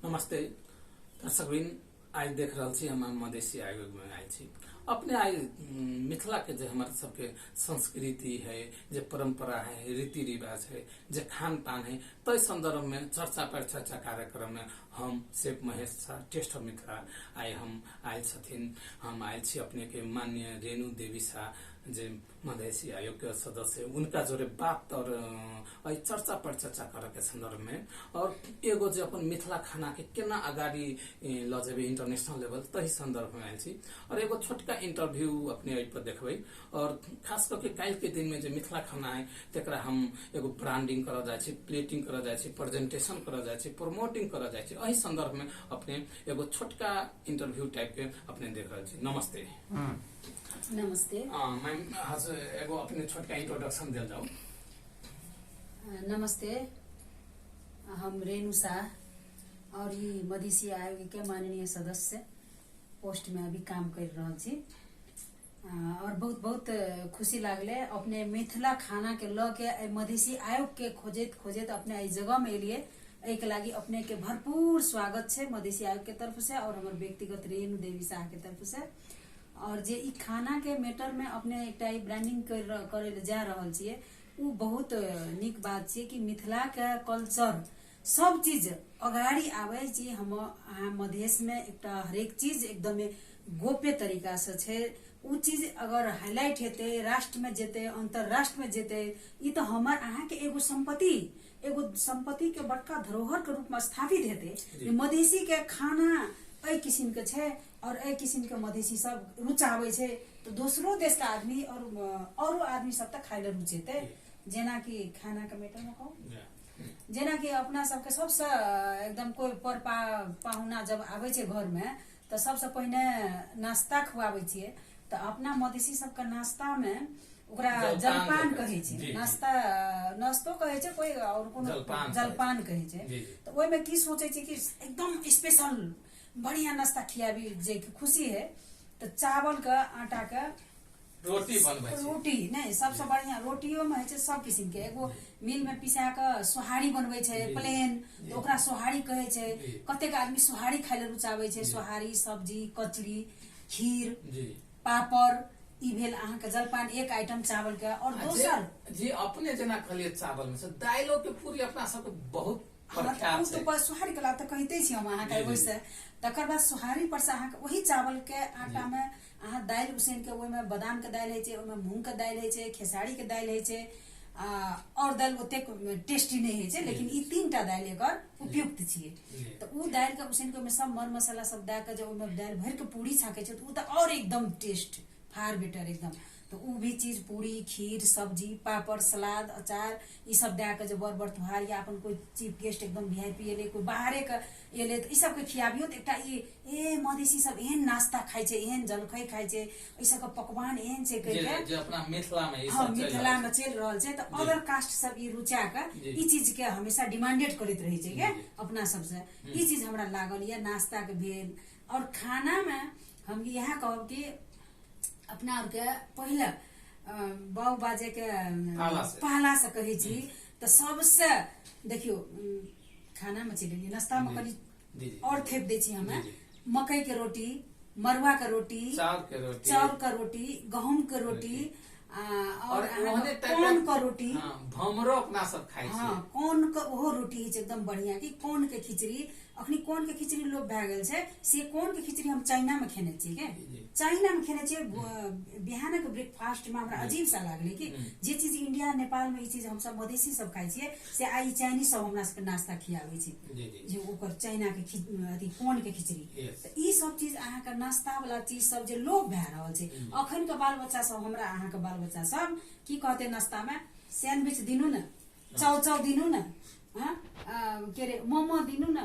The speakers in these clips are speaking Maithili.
नमस्ते दर्शकवृन्द, आइ देख रहल छी हम मधेशी आयोग में आयल छी। अपने आइ मिथिला के जे हमारे सबके संस्कृति है, जे परंपरा है, रीति रिवाज है, जे खान पान है, तै संदर्भ में चर्चा पर चर्चा कार्यक्रम में हम chef Mahesh Jha taste of Mithila आइ हम आयल छथिन। हम आयल छी अपने के माननीय रेणु देवी शाह जे मधेशी आयोग के सदस्य, उनका जोरे बात और एहि चर्चा पर चर्चा करे के संदर्भ में और एगो जे अपन मिथिला खाना के केना अगाडि ल जेबै इंटरनेशनल लेवल तही संदर्भ में आयल छी और एगो छोटका इंटरव्यू अपने एहि पर देखबै। और खास करके काल्हि के दिन में जे मिथिला खाना है तकरा हम एगो ब्रांडिंग करऽ जाइ छी, प्लेटिंग करऽ जाइ छी, प्रेजेंटेशन करऽ जाइ छी, प्रमोटिंग करऽ जाइ छी। एहि संदर्भ में अपने एगो छोटका इंटरव्यू टाइप के अपने देख रहल छी। नमस्ते। नमस्ते मैम, हजुर एगो अपने छोटका इंट्रोडक्शन देल जाओ। नमस्ते, हम रेणु शाह और ई मधेसी आयोग के माननीय सदस्य पोस्ट में अभी काम कर रहल छी और बहुत बहुत खुशी लागले अपने मिथिला खाना के ल के एहि मधेसी आयोग के खोजैत खोजैत अपने एहि जगह में एलिए। एहि के लागि अपने के भरपूर स्वागत छै मधेसी आयोग के तरफ से और हमर व्यक्तिगत रेणु देवी शाह के तरफ से। और जे ई खाना के मैटर में अपने एकटा ई ब्रांडिंग करे ले जा रहल छियै, उ बहुत नीक बात छियै कि मिथिला के कल्चर सब चीज अगाडि आबै जे हम अहाँ मधेश में एकटा हरेक चीज एकदमे गोप्य तरीका से छै। उ चीज अगर हाईलाइट हेतै, राष्ट्र में जेतै, अंतरराष्ट्र में जेतै, ई तऽ हमर अहाँ के एगो सम्पत्ति, एगो सम्पत्ति के बड़का धरोहर के रूप में स्थापित हेतै। मधेसी के खाना एहि किसिम के छै और एहि किसिम के मधेसी सब रुचाबै छै तऽ दोसरो देश के आदमी और औरो आदमी सब तऽ खाय लए रुचेतै। जेनाकि खाना के मैटर में कहू, जेनाकि अपना सबके सबसँ एकदम कोइ पर पाहुना जब आबै छै घरमे तऽ सबसँ पहिने नाश्ता खुआबै छियै। तऽ अपना मधेसी सबके नाश्तामे ओकरा जलपान कहै छै, नाश्ता नाश्तो कहै छै कोइ और कोनो जलपान कहै छै। तऽ ओहिमे की सोचै छै कि एकदम स्पेशल बढ़िया नाश्ता खियाबी जे खुशी है। तऽ चावल के आटा के रोटी बनबै छै, रोटी नहि सबसे बढ़िया रोटियो में होइ छै सब किसिम के। एगो मिल में पिसा के सोहारी बनबै छै प्लेन, तऽ ओकरा सोहारी कहै छै। कतेक आदमी सोहारी खाय लए रुचाबै छै, सोहारी सब्जी कचरी खीर पापड़, ई भेल अहाँके जलपान एक आइटम चावल के। और दोसर जे अपने जेना कहलियै चावल में से दाइलो के पूरी अपना सबके बहुत प्रख्यात छै। तऽ सोहारी के तऽ कहिते छी हम अहाँके ओहिसँ। तकर बाद सोहारी पर से अहाँके ओही चावल के आटा में अहाँ दालि उसैन के ओहिमे बादाम के दालि होइ छै, ओहिमे मूंग के दालि होइ छै, खेसारी के दालि होइ छै, आ और दालि ओतेक टेस्टी नहि होइ छै, लेकिन ई तीनटा दालि एकर उपयुक्त छियै। तऽ ओ दालि के उसैन के ओहिमे सब मर मसाला सब दए के जे ओहिमे दालि भरि के पूरी छाकै छै तऽ ओ तऽ और एकदम टेस्ट फार बेटर एकदम। तऽ ओ भी चीज पूरी खीर सब्जी पापड़ सलाद अचार ई सब दए के जे बर बरतुहार या अपन कोइ चीफ गेस्ट एकदम वीआईपी एलै, कोइ बाहरे के एलै तऽ ई सबके खियाबियौ तऽ एकटा ई ए मधेसी सब एहन नाश्ता खाइ छै, एहन जलखै खाइ छै, एहि सबके पकवान एहन छै कहि के जे अपना मिथिला में ई सब मिथिला में चलि रहल छै। तऽ अदर कास्ट सब ई रुचा के ई चीज के हमेशा डिमांडेड करैत रहै छै के अपना सबसे। ई चीज हमरा लागल यऽ नाश्ता के भेल। और खाना में हम इएह कहब कि अपना आरके पहिले बाउ बाजे के पहला से कहै छी तऽ सबसे देखियौ खाना में चलि एलियै, नाश्ता में कनि और थेप दै छी हमे। मकई के रोटी, मरुआ के रोटी, चाउर के रोटी, गहूम के रोटी और कोन के रोटी, भमरो अपना सब खाइ छी। हाँ, कोन के ओहो रोटी होइ छै एकदम बढ़िया कि कोन के खिचड़ी। अखनी कोन के खिचड़ी लोप भए गेल छै, से कोन के खिचड़ी हम चाइना में खेने छियै के, चाइना में खेने छियै। बिहानक ब्रेकफास्ट में हमरा अजीब सा लागलै कि जे चीज इंडिया नेपाल में ई चीज हमसब मधेसी सब खाइ छियै से आइ चाइनीज सब हमरा सबके नाश्ता खियाबै छै, जे ओकर चाइना के अथी कोन के खिचड़ी। तऽ ई सब चीज अहाँके नाश्ता वाला चीज सब जे लोप भए रहल छै। अखन के बाल बच्चा सब हमरा अहाँके बाल बच्चा सब की कहतै नाश्ता में सैंडविच दिनू ने, चाउ चाउ दिनू ने, के अरे मोमो दिनू ने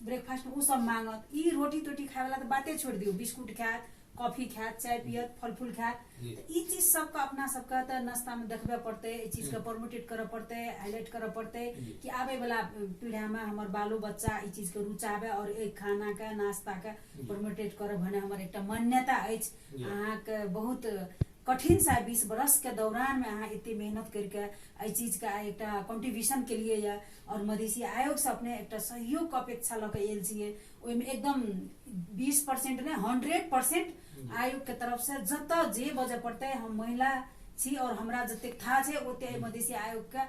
ब्रेकफास्ट में, उ सब मांगत। ई रोटी तोटी खाय वाला तऽ बाते छोड़ि दियौ, बिस्कुट खायत, कॉफी खायत, चाय पियत, फल फूल खायत। तऽ ई चीज सबके अपना सबके तऽ नाश्ता में देखबे पड़तै, एहि चीज के प्रमोटेड करऽ पड़तै, हाईलाइट करऽ पड़तै कि आबै वाला पीढ़ा में हमर बालो बच्चा ई चीज के रुचाबै और एहि खाना के नाश्ता के प्रमोटेड करऽ भने हमर एकटा मान्यता अछि। अहाँके बहुत कठिन सा 20 बरस के दौरान में अहाँ एते मेहनत करके एहि चीज के आइ एकटा कंट्रीब्यूशन के लिए या और मधेसी आयोग से अपने एकटा सहयोग के अपेक्षा लऽ के आयल छियै। ओहिमे एकदम 20% नहि 100% आयोग के तरफ से जतऽ जे बजऽ पड़तै, हम महिला छी और हमरा जतेक था छै ओते मधेसी आयोग के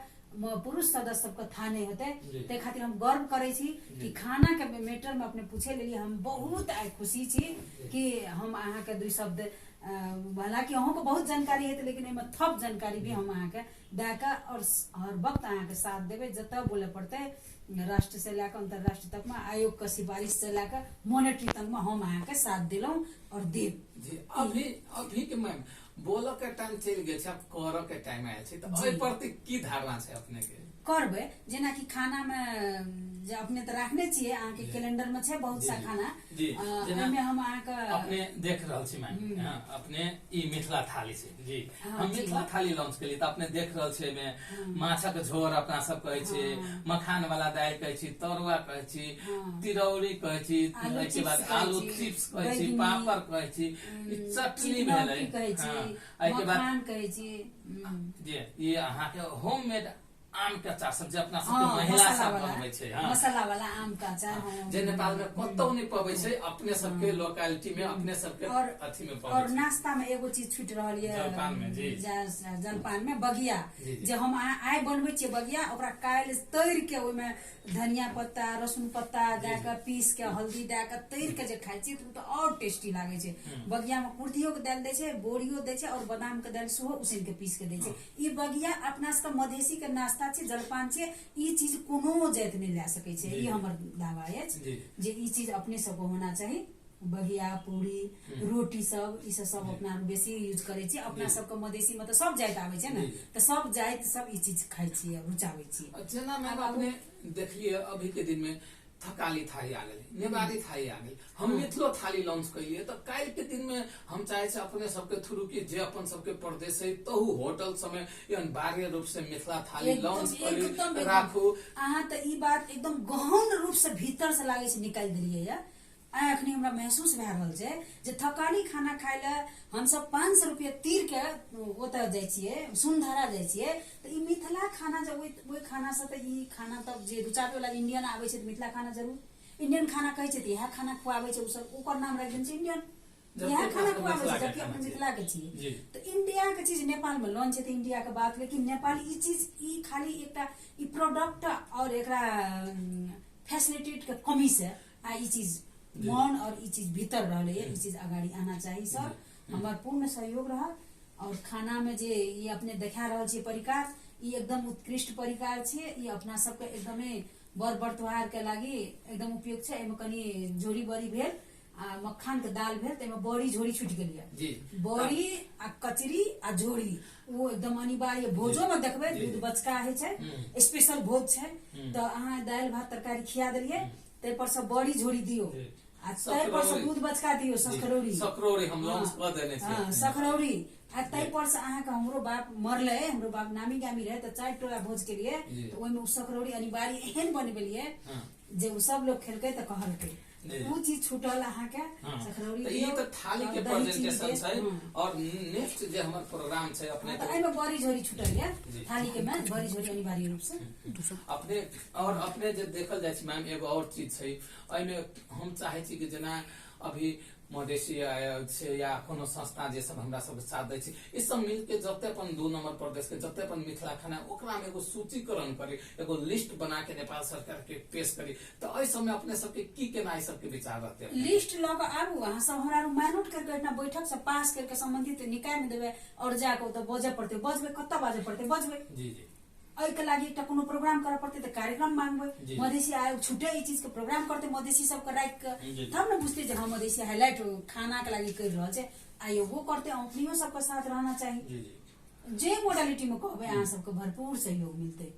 पुरुष सदस्य सबके था नहीं होते। ताहि खातिर हम गर्व करै छी कि खाना के मैटर में अपने पूछे लेलिए, हम बहुत आइ खुशी छी कि हम अहाँके 2 शब्द, हालांकि अहूँके बहुत जानकारी हेतै लेकिन एहिमे थप जानकारी भी हम अहाँके दए कऽ और हर वक्त अहाँके साथ देबै। जतऽ बोलऽ पड़तै राष्ट्र से लए कऽ अंतर्राष्ट्रीय तकमे आयोग के सिफारिश से लए कऽ मोनेटरी तकमे हम अहाँके साथ देलहुँ और देब। जी अभी अभी के मैम बोलऽ के टाइम चलि गेल छै, आब करऽ के टाइम आयल छै, तऽ एहि प्रति की धारणा छै अपने के? करबै जेनाकि खाना में जे अपने तऽ राखने छियै अहाँके कैलेंडर में छै बहुत सा खाना, ओहिमे हम अहाँके अपने देख रहल छी मैम, अपने ई मिथिला थाली छै जी, हम मिथिला थाली लॉन्च केलियै तऽ अपने देख रहल छियै एहिमे माछक झोर अपना सब कहै छी, मखान वाला दालि कहै छी, तरुआ कहै छी, तिरौरी कहै छी, एहिके बाद आलू चिप्स कहै छी, पापड़ कहै छी, चटनी भेलै, एहिके बाद कहै छी जे ई अहाँके होममेड आम के अचार सब जे अपना सबके महिला सब बनबै छै, मसाला वाला आम के अचार जे नेपाल में कतौ नहि पबै छै, अपने सबके लोकेलिटी में अपने सबके अथी में पबै छै। और नाश्ता में एगो चीज छूट रहल ये जलपान में जी, जलपान में बगिया जे हम आइ बनबै छियै बगिया, ओकरा काल्हि तैर के ओहिमे धनिया पत्ता रसुन पत्ता दए के पीस के हल्दी दए के तैर के जे खाइ छियै तऽ ओ तऽ और टेस्टी लागै छै। बगिया में कुर्थियो के दालि दै छै, बोरियो दै छै और बादाम के दालि सेहो उसिन के पीस के दै छै। ई बगिया अपना सबके मधेसी के नाश्ता छै, जलपान छै, ई चीज कोनो जाति नहि लए सकै छै, ई हमर दावा अछि जे ई चीज अपने सबके होना चाही। बगिया पूरी रोटी सब ई सब अपना बेसी यूज करै छियै। अपना सबके मधेसी में तऽ सब जाति आबै छै ने, तऽ सब जाति सब ई चीज खाइ छियै, रुचाबै छियै। जेना मैम अपने देखलियै अभी के दिन में थकाली थाली आ गेलै, नेवारी थाली आ गेलै, हम मिथिलो थाली लॉन्च कलियै, तऽ काल्हि के दिन में हम चाहे छी अपने सबके थ्रू कि जे अपन सबके प्रदेश है तहु होटल समय अनिवार्य रूप से मिथिला थाली लॉन्च करी राखू। अहाँ तऽ ई बात एकदम गहन रूप से भीतर से लागै छै निकालि देलियै या आइ अखनी हमरा महसूस भए रहल छै जे थकाली खाना खाय लए हमसब 500 रुपया तीर के ओतऽ जाइ छियै, सुनधारा जाइ छियै, तऽ ई मिथिला खाना जे ओहि खाना से तऽ ई खाना तब जे रुचाबै वाला इंडियन आबै छै तऽ मिथिला खाना जरूर इंडियन खाना कहै छै तऽ इएह खाना खुआबै छै, ओ सब ओकर नाम राखि देने छै इंडियन, इएह खाना खुआबै छै जबकि अपने मिथिला के छियै। तऽ इंडिया के चीज नेपाल में लॉन्च छै तऽ इंडिया के बात, लेकिन नेपाल ई चीज ई खाली एकटा ई प्रोडक्ट और एकरा फैसिलिटी के कमी से आ ई चीज मन और ई चीज भीतर रहले, ई चीज अगाडि आना चाही सर, हमर पूर्ण सहयोग रहत। और खाना में जे ई अपने देखा रहल छियै परिकार, ई एकदम उत्कृष्ट परिकार छियै, ई अपना सबके एकदमै बर बर त्योहार के लागि एकदम उपयुक्त छै। एहिमे कनि झोरी बड़ी भेल आ मखान के दाल भेल तऽ एहिमे बड़ी झोरी छूटि गेल यऽ, बड़ी आ कचरी आ झोरी ओ एकदम अनिवार्य। भोजो में देखबै दूध बचका होइ छै, स्पेशल भोज छै तऽ अहाँ दालि भात तरकारी खिया देलियै, ताहि पर से बड़ी झोरी दियौ आ ताहि पर से दूध बचका दियौ, सकरौरी सकरौरी हम लॉन्च कऽ देने छियै, सकरौरी। आ ताहि पर से अहाँके हमरो बाप मरलै, हमरो बाप नामी गामी रहै तऽ 4 टोला भोज के लिए तऽ ओहिमे ओ सकरौरी अनिवार्य एहन बनेबेलियै जे ओ सब लोग खेलकै तऽ कहलकै ओ चीज छूटल अहाँके सकरौरी। ई तऽ थाली के प्रेजेंटेशन छै। और नेक्स्ट जे हमर प्रोग्राम छै अपने तऽ एहिमे बड़ी झोरी छूटल ये थाली के में बड़ी झोरी अनिवार्य रूप से अपने। और अपने जे देखल जाइ छै मैम एगो और चीज छै एहिमे हम चाहे छी कि जेना अभी मधेसी छै या कोनो संस्था जे सब हमरा सबके साथ दै छै, ई सब मिलके जते अपन 2 नंबर प्रदेश के जते अपन मिथिला खाना ओकरा में एगो सूचीकरण करी, एगो लिस्ट बना के नेपाल सरकार के पेश करी, तऽ एहि सबमे अपने सबके की केना ई सबके विचार रहते? लिस्ट लऽ कऽ आबू अहाँ सब, हमरा मानोट करके एकटा बैठक से पास करके संबंधित निकाय में देबै और जाके ओतऽ बजऽ पड़तै, बजबै कतऽ बाजऽ पड़तै, बजबै जी जी। एहिके लागि एकटा कोनो प्रोग्राम करऽ पड़तै तऽ कार्यक्रम मांगबै, मधेसी आयोग छुटे ई चीज के प्रोग्राम करतै मधेसी सबके राखि के, तब ने बुझतै जे हँ मधेसी हाईलाइट खाना के लागि करि रहल छै। आयोगो करतै, अपनियो सबके साथ रहना चाही, जे मोडालिटी में कहबै अहाँ सबके भरपूर सहयोग मिलतै।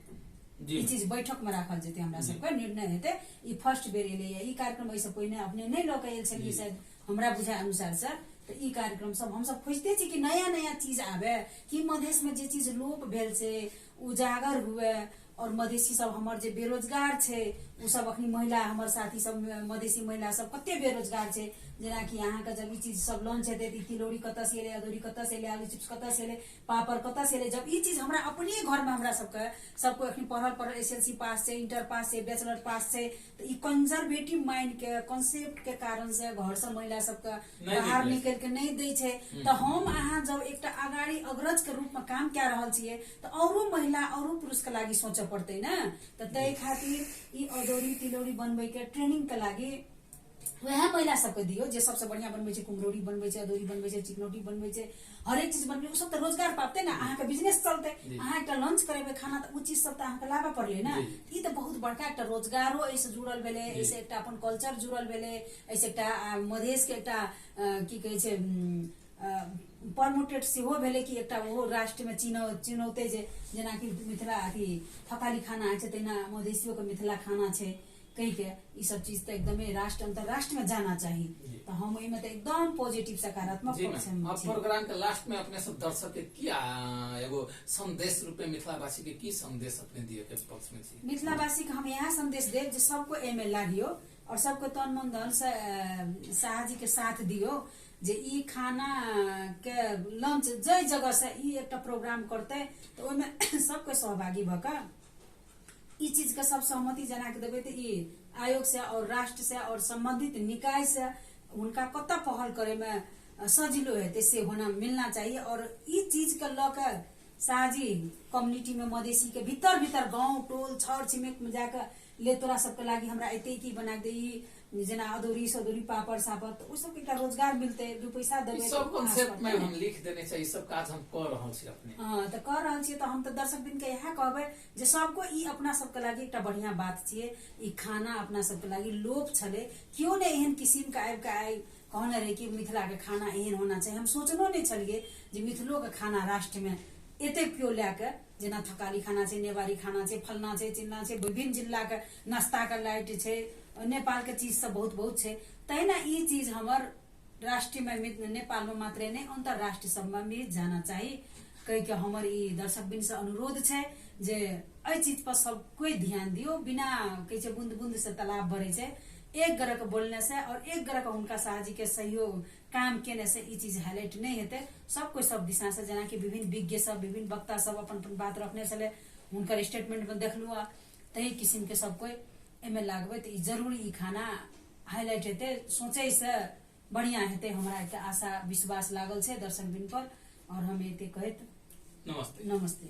ई चीज बैठक में राखल जेतै, हमरा सबके निर्णय हेतै। ई फर्स्ट बेर एलैया ई कार्यक्रम, एहिसँ पहिने अपने नहि लऽ के आयल छलियै शायद हमरा बुझाय अनुसार सर, तऽ ई कार्यक्रम सब हमसब खोजिते छी कि नया नया चीज आबे, कि मधेश में जे चीज लोप भेल छै उजागर हुए और मधेसी सब हमर जे बेरोजगार छै ओ सब अखनी महिला हमर साथी सब मधेसी महिला सब कते बेरोजगार छै। जेनाकि अहाँके जब ई चीज सब लॉन्च हेतै तऽ ई तिलौरी कतऽ से एलै, अदौरी कतऽ से एलै, आलू चिप्स कतऽ से एलै, पापड़ कतऽ से एलै, जब ई चीज हमरा अपने घरमे हमरा सबके सबको अखनी पढ़ल पढ़ल SLC पास छै, इंटर पास छै, बैचलर पास छै, तऽ ई कंजर्वेटिव माइंड के कॉन्सेप्ट के कारण से घर से महिला सबके बाहर निकलि के नहि दै छै। तऽ हम अहाँ जब एकटा अगाडि अग्रज के रूप में काम कए रहल छियै तऽ औरो महिला औरो पुरुष के लागि सोचऽ पड़तै ने। तऽ ताहि खातिर ई अदौरी तिलौरी बनबै के ट्रेनिंग के लागि वएह महिला सबके दियौ जे सबसे बढ़िया बनबै छै, कुम्हरौरी बनबै छै, अदौरी बनबै छै, चिकनौटी बनबै छै, हरेक चीज बनबै, ओ सब तऽ रोजगार पाबतै ने, अहाँके बिजनेस चलतै। अहाँ एकटा लंच करेबै खाना तऽ ओ चीज सब तऽ अहाँके लाबऽ पड़लै ने। ई तऽ बहुत बड़का एकटा रोजगारो एहिसँ जुड़ल भेलै, एहिसँ एकटा अपन कल्चर जुड़ल भेलै, एहिसँ एकटा मधेशके एकटा की कहै छै प्रमोटेड सेहो भेलै कि एकटा ओहो राष्ट्रमे चिनौतै जे जेनाकि मिथिला अथी थकाली खाना होइ छै तहिना मधेसियोके मिथिला खाना छै कहि के ई सब चीज तऽ एकदमे राष्ट्र अंतरराष्ट्र में जाना चाही। तऽ हम एहिमे तऽ एकदम पॉजिटिव सकारात्मक पक्ष में अब प्रोग्राम के लास्ट में अपने सब दर्शक के की एगो संदेश रूप में मिथिलावासी के की संदेश अपने दिए के पक्ष में छी? मिथिलावासी के हम इएह संदेश देब जे सबको एहिमे लागियो और सबको तन मन धन से शाह जी के साथ दियो जे ई खाना के लंच जाहि जगह से ई एकटा प्रोग्राम करते तऽ ओहिमे सबके सहभागी भऽ कऽ ई चीज के सब सहमति जना के देबै तऽ ई आयोग से और राष्ट्र से और संबंधित निकाय से हुनका कतऽ पहल करे में सजिलो हेतै से होना मिलना चाहिए। और ई चीज के लऽ के शाहजी कम्युनिटी में मधेसी के भीतर भीतर गाँव टोल छर छिमेक में जाके ले तोरा सबके लागि हमरा एते की बना के दे, ई जेना अदौरी सदौरी पापड़ सापड़, तऽ ओ सबके एकटा रोजगार मिलतै, दू पैसा देबै। सब कॉन्सेप्ट में हम लिख देने छै, ई सब काज हम कऽ रहल छी अपने। हाँ, तऽ कऽ रहल छियै। तऽ हम तऽ दर्शक दिन के इएह कहबै जे सबको ई अपना सबके लागि एकटा बढ़िया बात छियै। ई खाना अपना सबके लागि लोप छलै, केओ नहि एहन किसिम के आबि के आइ कहने रहै कि मिथिला के खाना एहन होना चाही। हम सोचनो नहि छलियै जे मिथिलो के खाना राष्ट्र में एते केओ लए के, जेना थकाली खाना छै, नेवारी खाना छै, फलना छै, चिलना छै, विभिन्न जिला के नाश्ता के लाइट छै, नेपाल के चीज सब बहुत बहुत छै। तहिना ई चीज हमर राष्ट्र में नेपाल में मात्रे नहि अंतरराष्ट्रीय सब में भी जाना चाही कहि के हमर ई दर्शक बिन से अनुरोध छै जे एहि चीज पर सब कोई ध्यान दियौ। बिना कहै छै बूंद बूंद से तालाब भरै छै, एक ग्रह के बोलने से और एक ग्रह के हुनका शाहजी के सहयोग काम केने से ई चीज हाईलाइट नहीं हेतै। सब कोई सब दिशा से जेनाकि विभिन्न विज्ञ सब विभिन्न वक्ता सब अपन अपन बात रखने छलै, हुनकर स्टेटमेंट में देखलहुँ आ तही किसिम के सब कोई एहिमे लागबै तऽ ई जरूर ई खाना हाईलाइट हेतै, सोचै से बढ़िया हेतै, हमरा एकटा आशा विश्वास लागल छै दर्शक बिन पर। और हम एते कहैत नमस्ते। नमस्ते।